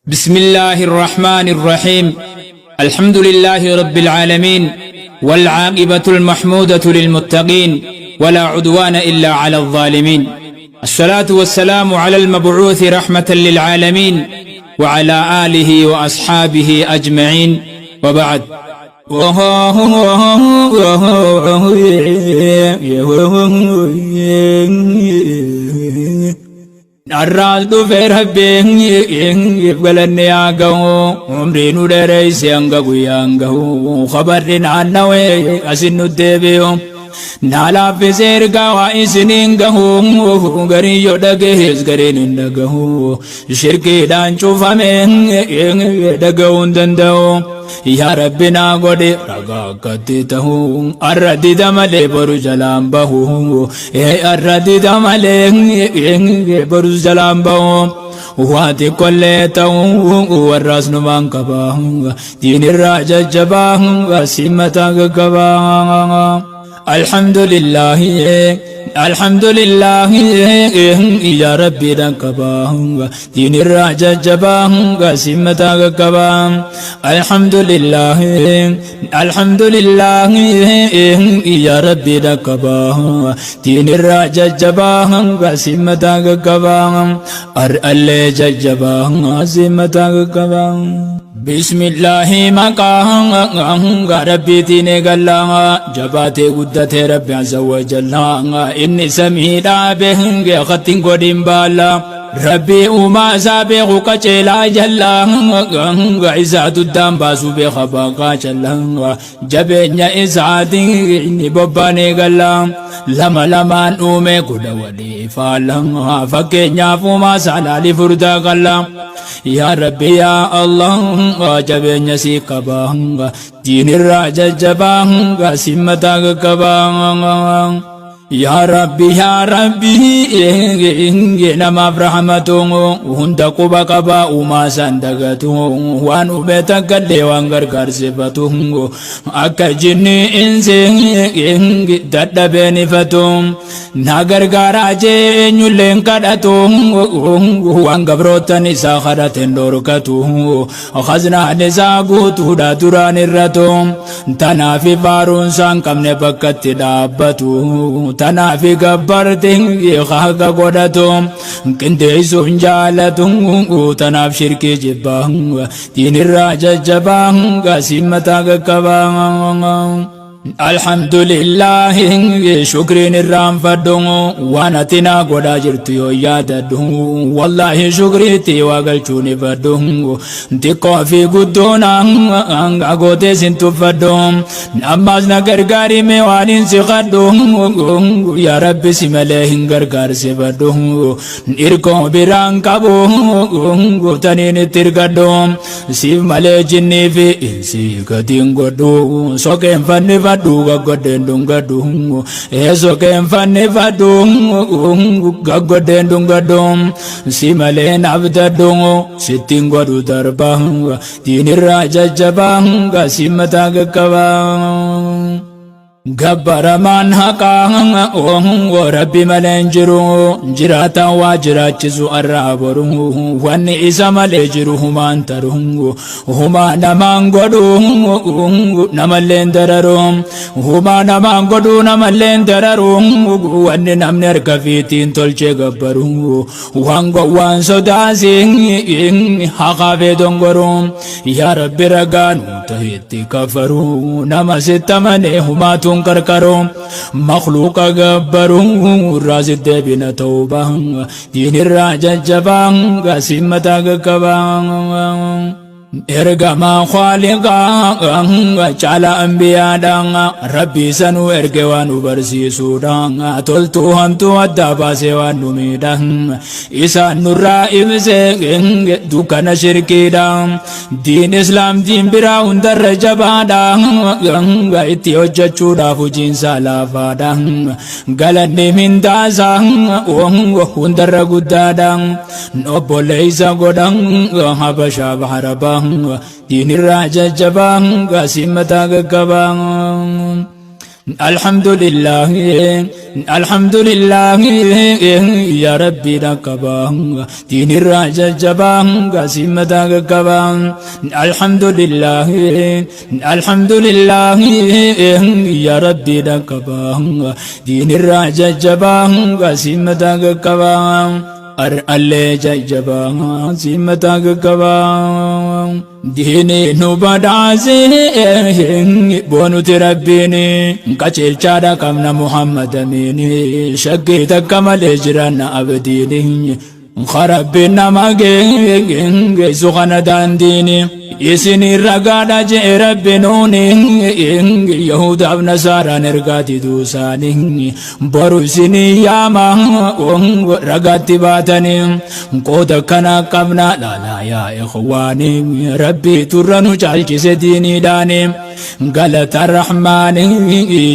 بسم الله الرحمن الرحيم الحمد لله رب العالمين والعاقبة المحمودة للمتقين ولا عدوان إلا على الظالمين الصلاة والسلام على المبعوث رحمة للعالمين وعلى آله وأصحابه أجمعين وبعد. Dharraas dhufe rabbiin galanni haa gahu, umrii nu dheereyse hanga guyyaan gahu. Khabarri naannawee asin nu deebi'u, naa laaffise ergaa waa isiniin gahu. Gariin yoo dhagahees gariin hin dhagahu, shirkiidhaan cufame dhagahuu hin danda'u. Yaa Rabbi naa godhi ragaa akkatti tahu, arra dida malee boru jalaan bahu, arra dida malee boru jalaan bahu. Waa xiqqollee ta'u warraas numaan qaba, diinirraa jajjabaa simmataa gaggabaa. Alhamdulillah, alhamdulillah, yaa Rabbi dhaqqaba, diinirraa jajjabaa simmataa gaggabaa. Alhamdulillah, alhamdulillah, yaa Rabbi dhaqqaba, diinirraa jajjabaa simmataa gaggabaa. Ar'allee jajjabaa simmataa gaggabaa. Bismillaahi, maqaa Rabbiitiin eegallaa, jabaatee guddatee Rabbi azza wa jalla, inni samii dhaabe kattiin godhin baala. Rabbii uumaa isaa beeku qaceelaa jalla, isaa duddaan baasuu beeka baaqaa jalla. Jabeenya isaatiin inni bobbaan eegalla, lama lamaan uume godha walii faala. Fakkeenyaaf uumaa isaa laalii furdaa qalla. Yaa Rabbi, yaa Allah, jabeenya sii qaba, diinirraa jajjabaa simmataa qaqqabaa. Yaa Rabbi, yaa Rabbi, namaaf rahmatu hunda quba qaba, uumaa isaan dagatu, waan uume takkallee waan gargaarsifatu, akka jinni insi dadhabeen ifatu na gargaaraa jee eenyulleen kadhatu, waan gabrootan isaa kadhateen dhorkatu. Khaznaan isaa guutuudha duraan irratu, tanaafi faaruun isaan qabne bakkatti dhaabbatu, tanaafi gabbarti haqa godhatu, qindeessuun jaalatu, tanaaf shirkii jibbaa, diinirraa jajjabaa simmataa qaqqabaa. Alhamdulillah, shukriin irraanfadhu, waan ati naa godhaa jirtu yoo yaadadhu, wallaahi shukriitti waa galchuun ifadhu. Xiqqoo fi guddoon gootee sin tuffadhu, ammaas na gargaarime waan hin siqadhu. Yaa Rabbi, si malee hin gargaarsifadhu, irkoo biraan qabu taniin itti hirkadhu. Siif malee jinnii fi insi gatiin godhu, soqeen fannifadhu gaggoddeen dhungadhu, soqeen fannifadhu gaggoddeen dhungadhu. Si malee nabdadhu, sittiin godhu darba, diinirraa jajjabaa simmataa qaqqabaa. Gabbaramaan haqaa Rabbi malee hin jiru, jiraataan waa jiraachisu arraa boru, wanni isa malee jiru humaan taru, humaa namaan godhu namalleen dararu, humaa namaan godhu namalleen dararu. Wanni namni harka fiitiin tolchee gabbaru, waan gowwaan sodaasi haqaafee dongoru. Yaa Rabbi, ragaa nu tahetti kafaru, nama sittamane humaatuun qarqaru, makhluuqa gabbaru irraa sitti deebina tawbaa, diinirraa jajjabaa simmataa qaqqabaa. Ergamaa Khaaliqaa caala ambiyaadhaan, Rabbi sanuu erge waan nu barsiisuudhaan, toltuu hamtuu addaa baasee waan nu miidhaan isaan nurraa ibsee dukkana shirkiidhaan. Diin Islaam diin biraa hundarra jabaadha, itti hojjechuudhaaf hojiinsaa laafaadha, galanni mindaasaa hundarra guddaadha. Obboleessa godhan Habashaa baharabaa, diinirraa jajjabaa simmataa qaqqabaa. Alhamdulillah Alhamdulillah yaa Rabbi dhaqqabaa diinirraa jajjabaa gaasii mataa qaqqabaa. Alhamdulillah Alhamdulillah yaa Rabbi dhaqqabaa diinirraa jajjabaa gaasii mataa qaqqabaa. Ar'allee jajjabaa si mataa qaqqabaa. Diini nu badhaase boonuti Rabbiin qajeelchaadha qabna Muhammad Amiin shakkii takka malee jiranna abdiin Rabbiin nama geessu kana daandiin isin ragaadha jee Rabbi nuuni Yahudaaf Nasaaraan ergaa diduu isaanii boru isin yaama ragaatti baatanii qooda kana qabna laalaa yaa ikhwaani Rabbii turra nu caalchise diiniidhaani galata rahmaani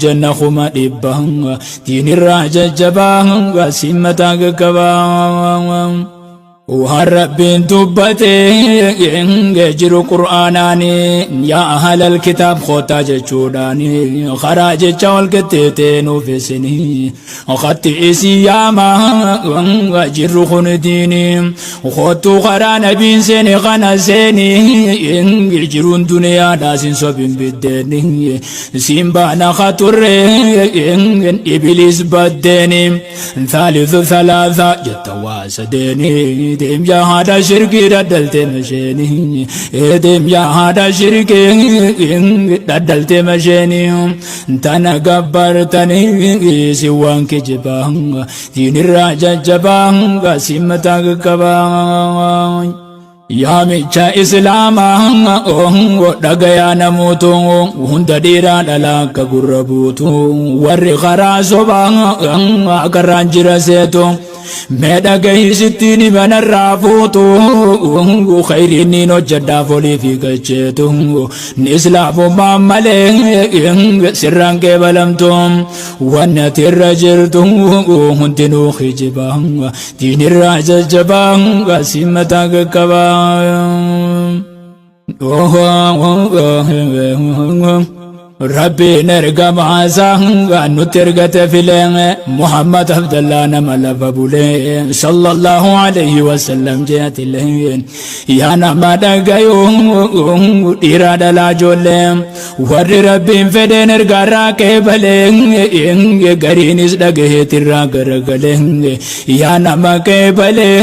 janna 100,000 diinirraa jajjabaa simmataa gaggabaa. Waan Rabbiin dubbate jiru Qur'aanaani yaa ahlal kitaab kootaa jechuudhaani karaa jecha wal qixxeetee nuuf isinii khatti isii yaama jirru kun diini koottuu karaa nabiin seeni kana seeni jiruun duniyaadhaa sin sobin biddeeni siin baana katurre ibiliis baddeeni Thaalithu thalaatha jetta waa sadeeni deem yaa haadha shirkii dhadhalte masheeni deem yaa haadha shirkii dhadhalte masheeni tana gabbartanii si waan kijibaa diinirraa jajjabaa si mataa qaqqabaa. Yaamicha Islaamaa dhagayaa namootu hunda dhiiraa dhalaa akka gurra buutu warri karaa sobaa akarraan jira seetu mee dhagahi sittiin himanarraa fuutu khayriin niin hojjedhaaf olii fi galcheetu islaamummaan malee sirraan qeebalamtu wanni ati irra jirtu hundinuu kijiba diinirraa jajjabaa si mataa qaqqabaa. Rabbiin ergamaa isaa nutti ergate filee Muhammad Abdallah nama lafa bulee sallallahu alayhi wasallam jeetilee yaa nama dhagayuu dhiiraa dhalaa ijoollee warri Rabbiin fedheen ergaarraa qeebalee gariinis dhagaheetirraa garagalee yaa nama qeebalee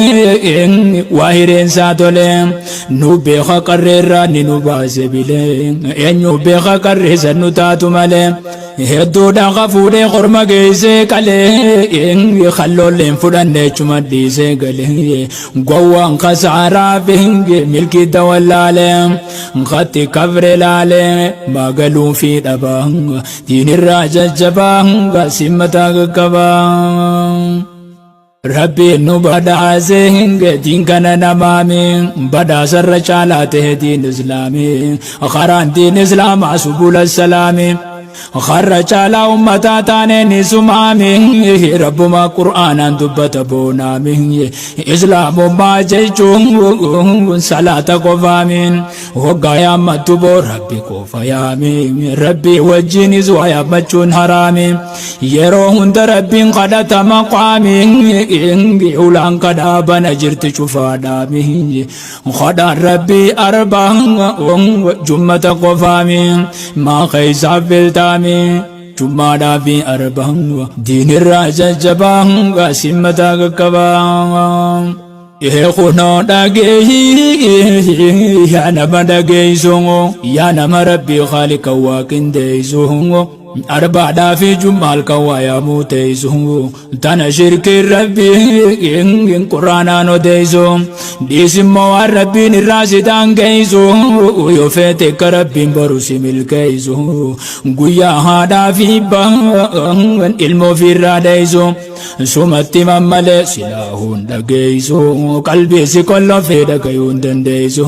waa hireensaa tolee nu beeka qarreerraa ni nu baase bilee eenyu beeka qarreessa nu taatu malee hedduudha fuudhee korma geessee qalee kalloolleen fudhannee chuma dhiisee galee gowwaan kasaaraa fi milkii tawallaalee khatti kafre laalee magaluu fi dhabaa diinirraa jajjabaa simmataa qaqqabaa. Rabbiin nu badhaase diin kana namaami badhaasarra caalaa ta'e diin islaami karaan diin islaamaa subula salaami karra caalaa ummataa taanee ni sumaami rabbuma qur'aanaan dubbata boonaami islaamummaa jechuun salaata qofaami hoggaa yaammattu boo rabbi qofa yaami rabbi wajjinis waa yaammachuun haraami yeroo hunda rabbiin kadhatama qaami ulaan kadhaa bana jirti cufaadhaami kadhaan rabbii arbaa jummata qofaami maa keeysaaf filtaami jummaadhaa fi arbaa diinirraa jajjabaa simmataa qaqqabaa. Kunoo dhageeyi yaa nama dhageeysu yaa nama rabbii khaalika waa qindeeysu arbaadhaa fi jummaal kan waa yaamuu teeysu tana shirkii rabbii quraanaan odeeysu dhiisimmoo waan rabbiin irraa si daangeeysu yoo feete akka rabbiin boru si milkeeysu guyyaa haadhaa fi baan ilmoo ofirraa dheeysu sumatti mammalee silaahuun dhageeysu qalbii si kollofee dhagayuu hin dandeeysu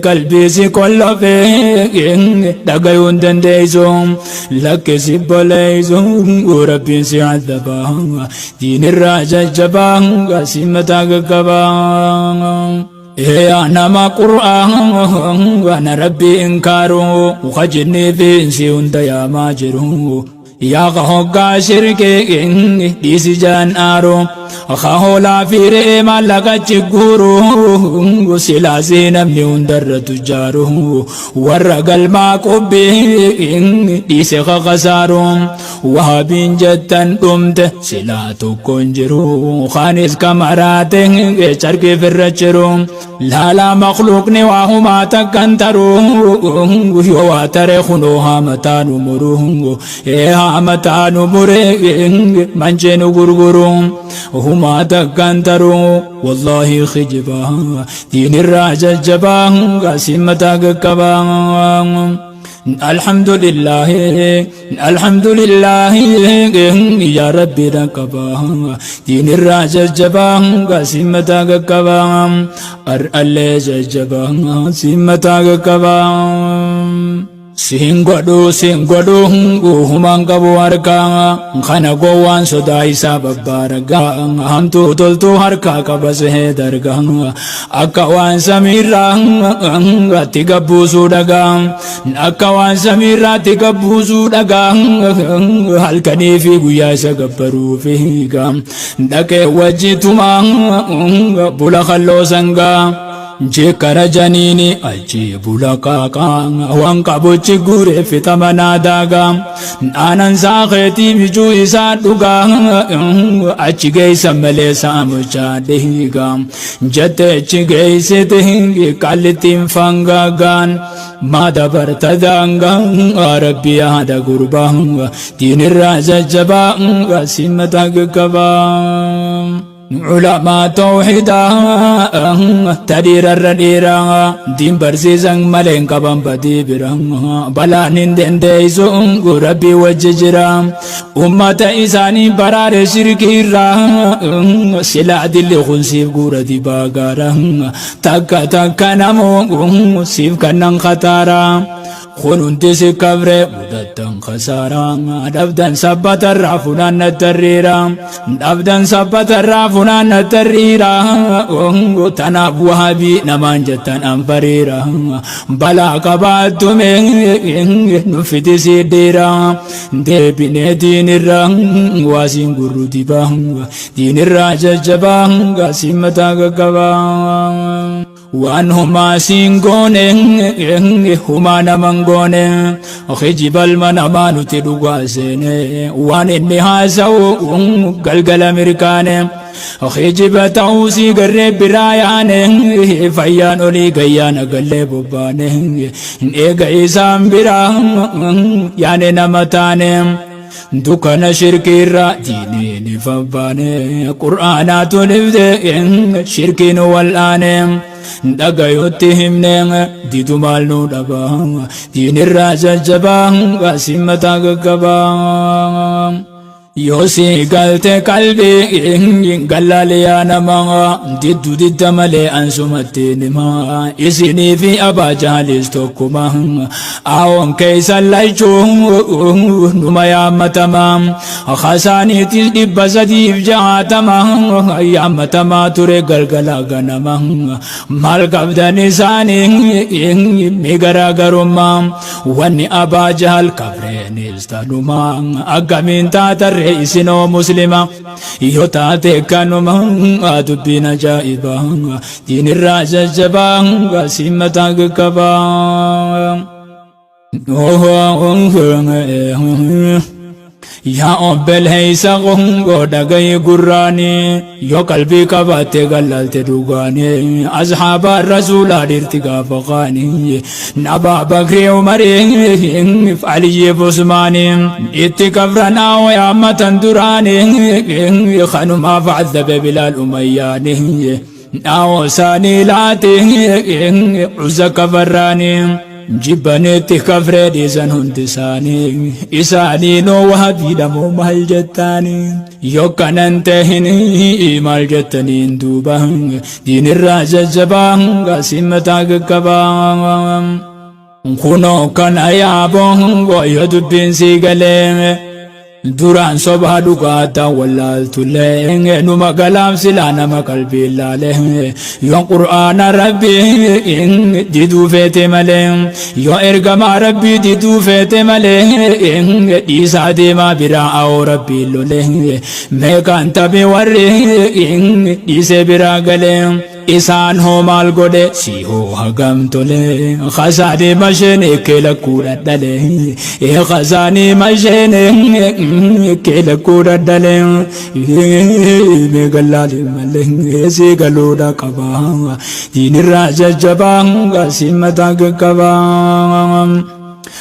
qalbii si kollofee dhagayuu hin dandeeysu lakkisi boleeysu rabbiin si azabaa diinirraa jajjabaa si mataa qaqqabaa. Yaa nama qur'aana rabbii inkaaru kajinni fi insi hunda yaamaa jiru. Yaa ka hoggaa shirkii dhiisi jaan aaru ka hoolaa fi re'ee maallaqa guuru silaasii namni hundarra tujjaaru warra galmaa qubbii dhiise ka kasaaru wahaabiin jettan dhumte silaa tokko hin jiru kaanis kamaraate carqii firra jiru laalaa makluuqni waa humaa takkan taru yoo waa tare kunoo haamataan umuru haamataan umure manceenu gurguru humaa takkan taru wallaahi kijibaa diinirraa jajjabaa gaasiin mataa qaqqabaa. الحمد لله، الحمد لله، يا ربي رقبا دين الراجل جبا قاسمتا قبا أرأل جبا سمتا قبا. Siin godhu, siin godhu, humaan qabu harkaa kana gowwaan sodaa isaa babbaaragaa hamtuu toltuu harkaa qaba sehee dargaa akka waan samiirraa atti gabbuusuu dhagaa akka waan samiirraa gabbuusuu dhagaa halkanii fi guyyaa isa gabbaruu fi dhaqee wajjitumaa bula kalloo sangaa jekkara janiini achi bula qaaqa waan qabuchi guure fixamanaa daagaa aanan saakeetii mijuu isaa dhugaa achi geessa malee saamuchaa dhiigaa jette achi geessite qallittiin fangaagaan maa dabarta daangaa rabbi yaada gurbaa diinirraa jajjabaa simmataa qaqqabaa. Culamaa tawxiidaa tadhiirarra dhiiraa diin barsiisan malee hin qaban badii bira balaan hin dandeessu rabbii wajji jira ummata isaanii baraare shirkiirraa silaa dilli kun siif guura dibaa gaara takka takka namoo siif kannan khataara kun hundi si kabre mudattan khasaaraa dhabdan sabbatarraa funaannattarriira dhabdan sabbatarraa funaannattarriira tanaaf wahabii namaan jettan anfariira balaa qabaattume nuffiti siidhiira deebinee diinirra waasiin gurru dibaa diinirraa jajjabaa gaasiin mataa qaqqabaa. Waan humaa siin goone, humaa naman goone, kijibalma namaa nuti dhugaa seene waan inni haasa'u galgala mirkaane kijiba ta'uu sii garree biraa yaane fayyaan olii gayyaan agallee bobbaane eega isaan biraa yaane nama taane dukkana shirkiirra diiniin fabbaane qur'aanaatu dhifte shirkiin wal'aane dhagayutti himne didu maal nu dhaba diinirraa jajjabaa gaasiin mataa qaqqabaa. Yoo si galte qalbii gallaaliyaa namaa diddu didda malee ansumatti nima isinii fi abaa jaalis tokkuma aawon keeysan lachuu numa yaammatama kasaaniitis 360 yaammatamaa ture galgala ganama maal qabdan isaanii mi garaagarummaa wanni abaa jahal kabreenis tanuma akkamiin taatarre isinoo muslima yoo taate kanuma dubbiin ajaa'ibaa diinirraa jajjabaa gaasiin mataa qaqqabaa. Yaa obboleessa koo dhagahi gurraanii yoo qalbii qabaatte galaalte dhugaanii ashaaba rasuulaa dhiirti gaafa qaanii nabaa Bakrii Umarii Aliyyi Usmaanii itti kafranaa yaammatan duraanii kanumaaf cadabe Bilaal Umayyaanii dhaawoo isaanii laate uza kafarraanii jibbanitti kafree dhiisan hundi isaanii isaanii noo wahabiidha moo maal jettaanii yoo kanan tahin maal jettaniin duuba diinirraa jajjabaa gaasiin mataa qaqqabaa. Kunoo kana yaaboo yoo dubbiin sii galee. Duraan sobaa dhugaataan wallaaltullee numa galaaf silaa nama qalbii laale. Yoo Qur'aana Rabbii diduu feete malee, yoo ergamaa Rabbii diduu feete malee, dhiisaa deemaa biraa awoo Rabbii lolee. Meeqaan tabe warri dhiisee biraa galee. Isaan hoo maal godhe, si hoo hagam tole? Kasaanii masheen kee lakkuu dhadhale, kasaanii masheen kee lakkuu dhadhale. Mee gallaale malee si galuudha qaba, diinirraa jajjabaa si mataa qaqqaba.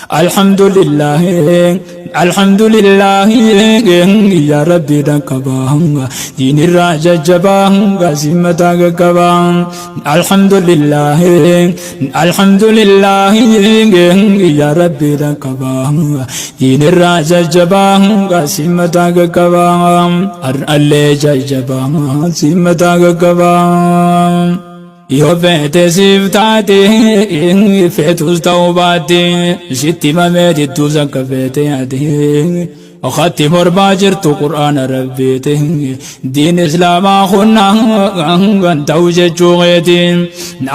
Alhamdulillah, alhamdulillah, ya Rabbi dhaqqaba, diinirraa jajjabaa si mataa qaqqaba. Alhamdulillah, alhamdulillah, ya Rabbi dhaqqaba, diinirraa jajjabaa si mataa qaqqaba. Har'allee jajjabaa si mataa qaqqaba. Yoo feete siif taate, feetus ta'uu baatte, sitti himamee didduus akka feete ati. Wakati mormaa jirtu Qur'aana Rabbiiti. Diin Islaamaa kunna kan ta'u jechuu keeti.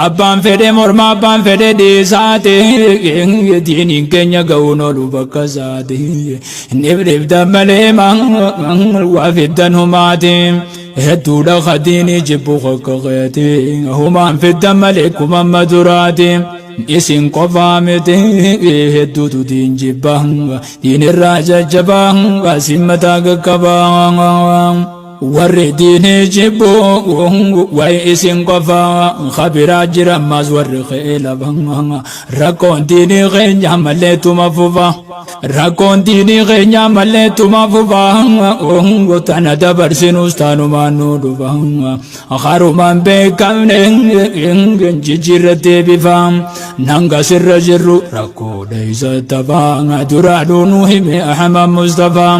Abbaan fedhe morma, abbaan fedhe dhiisaati. Diiniin keenya ga'uun oolu bakka isaati. Dhibdhibdan malee waa fiddan humaati. Hedduudha kadiinii jibbu akka keeti. Humaan fiddan malee kumamma duraati. Isin qofaa miti, hedduutu diin jibba. Diinirraa jajjabaa si mataa qaqqabaa. Warri diinii jibbu wayi isin qofa, khabiraa jira ammas warri keelaba. Rakkoon diinii keenya malee tuma fufa. Rakkoon diinii keenya malee tuma fufa. Tana dabarsinus taanumaan nu dhufa. Harumaan beekamne jijjiirrattee bifa. Nanga sirra jirru rakkoo dheessa tapha. Duraa nu hime Ahmad Mustafaa.